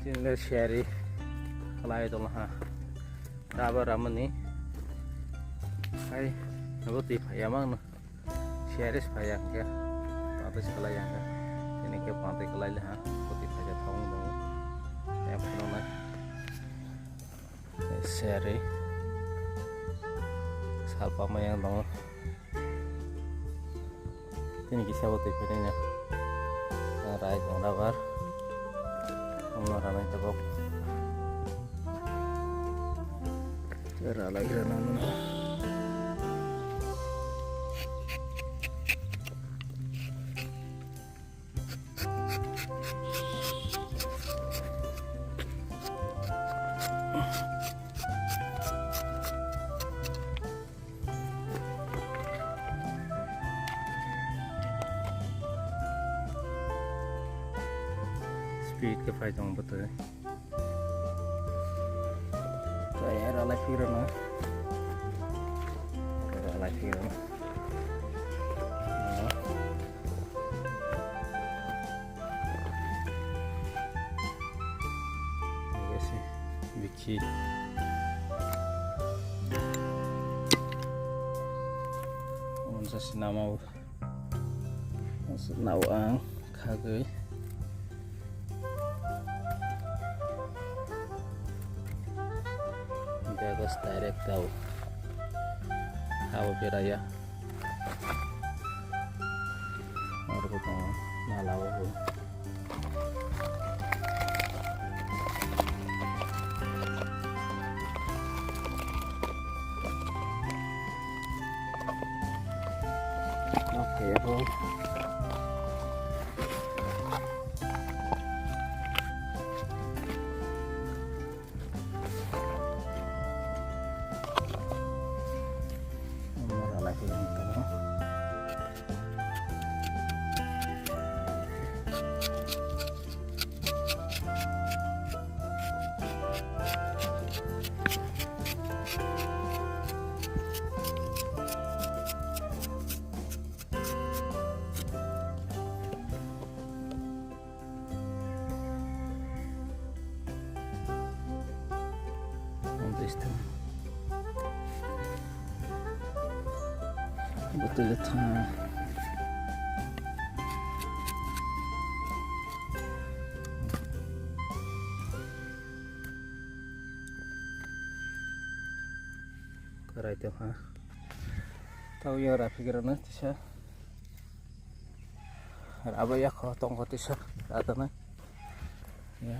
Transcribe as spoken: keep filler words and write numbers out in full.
Tinle siyari khlai tong ha. Raba ramani. Hai, abo twi phaiya mang no. Siyari phaiya ke. Abo se khlai yang ke. Ini ke pantai khlai le ha. Abo twi phaiya thong dong. Yang phano na. Siyari. Salpa ma yang dong. Tini kisa bo twi phai nai. Rai tong rabar. Omo ranai tabok. Ralai rana. Speed khe phai tongo bwtwi. Tei era lai phirano. Era lai phirano. Bikhi. Unsa sinamao. Nao ang khagwi. Bego direct tao. Hao beraya. Oro bo tongo, nala o bo. Nok phaiya bo. Betul betul. Karai tong ha. Tao ya rafi grana tisa. Abo ya kho tong kho tisa. Rata na. Ya.